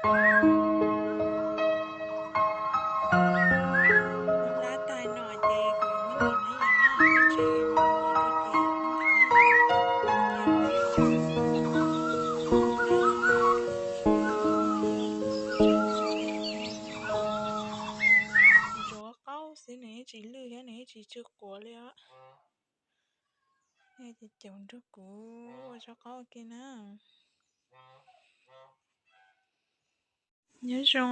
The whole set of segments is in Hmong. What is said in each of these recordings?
Hlab tag no ces kuv yuav muab ntim hnab yas na, ces ntsuav qaub xwb, nws yeej tsis lwj thiab nws yeej tsis tsw quav li os. Ces caum nrog kuv ua zaub qaub ua ke na. Nyob zoo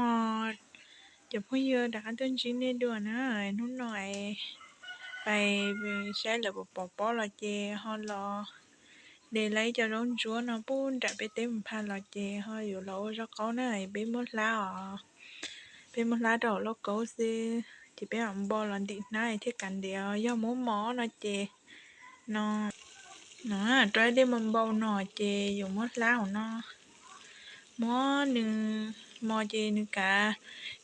cov phooj ywg, rov qab tuaj ntsib nej dua na. Hnub no pais saib lawv puas pov pob los ces ho los de lawv ib co zaub ntsuab no pub nram peb teb mus phaj los ces ho yuav los ua zaub qaub na. Peb muab hlab os, peb muab hlab rau hauv lauj kaub xwb ces peb mam npau los ntim hnab thiaj kav ntev. Yog muab mos no ces no, no rau ib dej npau npau no ces yus muab hlab hauv no. Muab nws mos ces nws kav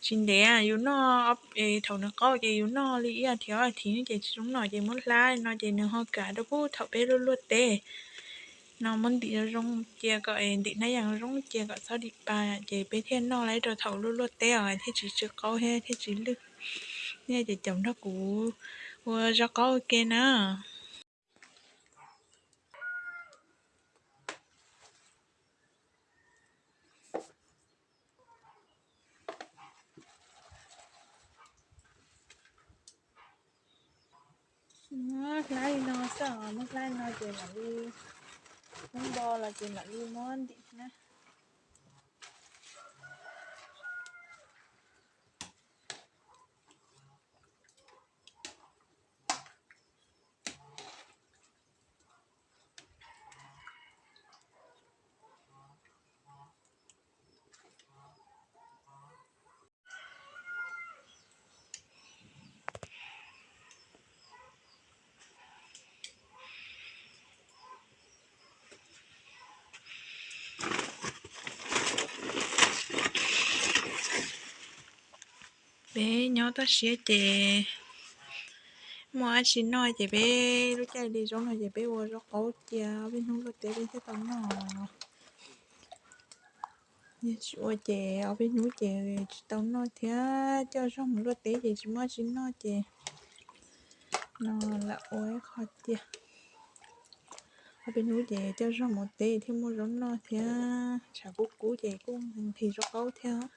tsis ntev, yus noj, thaum nws qaub ces yus noj li ib as thiv ob as thiv ces tsis zoo noj, ces muab hlab no ces nws ho kav rau pub thaum peb luaj luaj teb no. Muab ntim zoo zoo cia kom, ntim hnab yas zoo cia kom txhob dim pa ces peb thiaj noj laib rau thaum luaj luaj teb os, thiaj tsis tsw qaub thiab thiaj tsis lwj. Nej ces caum nrog kuv ua zaub qaub ua ke na. Muab hlab li no xwb os, muab hlab li no ces mam li, muab npau los ces mam li muab ntim na. Peb nyob toj siab ces muaj dab tsi noj ces peb lub caij li zaub no ces peb ua zaub qaub cia, ob peb hnub luaj teb peb thiaj tau noj. Yog tsis ua ces ob peb hnub ces tsis tau noj thiab, coj zog mus luaj teb ces tsis muaj dab tsi noj ces no lam ua ib qho cia. Ob peb hnub ces coj zog mus teb thiaj muaj zaub noj thiab, tshav kub kub ces kuj nqhis zaub qaub thiab.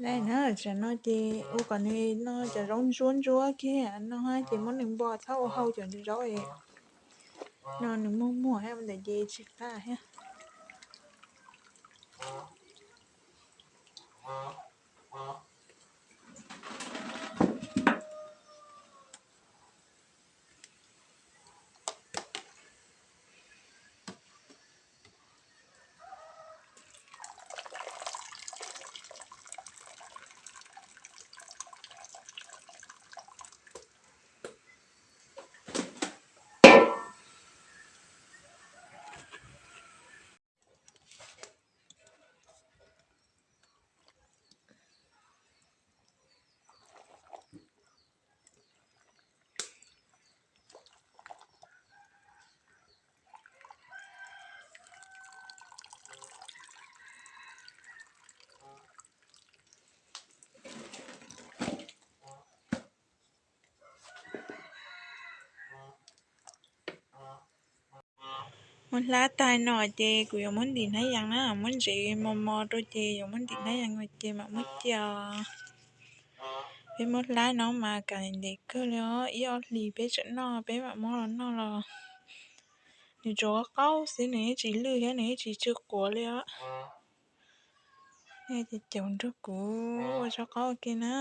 Lawm na, tsam no ces ua kom nws no cov zaub ntsuab ntsuab kiag no ces muab nws npau txhob ua hau cov zaub no, nws muag muag ntawd ces tsis qab thiab. Muab hlab tag no ces kuv yuav muab ntim hnab yas na, muab ntsev mos mos rau ces yuav muab ntim hnab yas ces mam muab cia. Peb muab hlab no mas kav ntev kawg li os, ib ob hlis peb tseem noj peb mam muab los noj los. Nws tsuas qaub xwb, nws yeej tsis lwj thiab nws yeej tsis tsw quav li os. Ces caum nrog kuv ua zaub qaub ua ke na.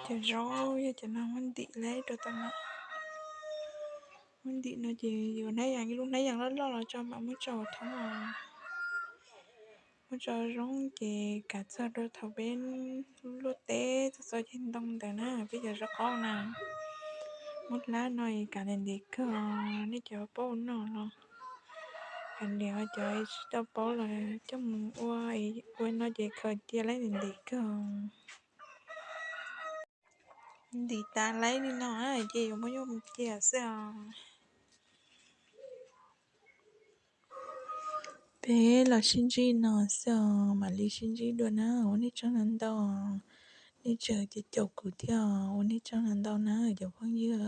Cov zaub yog cov no muab ntim laib rau tom no. Muab ntim no ces yuav hnab yas, ib lub hnab yas loj loj los tso mam muab tso thoob os. Muab tso zoo ces kav txog rau thaum peb luaj teb txog txog ceg ntoo ntawd na, peb cov zaub qaub na. Muab hlab no es kav ntev ntev kawg, nej cov paub noj los kav ntev, cov tsis tau paub los coj mus ua, ua no ces khaws cia laib ntev ntev kawg. Ntim tas laib li no ces yuav muab yuj mus cia xwb os. Peb los sib ntsib no xwb os, mam li sib ntsib dua na, ua nej tsaug ntau ntau. Nej tseem caum kuv thiab, ua nej tsaug ntau ntau na cov phooj ywg.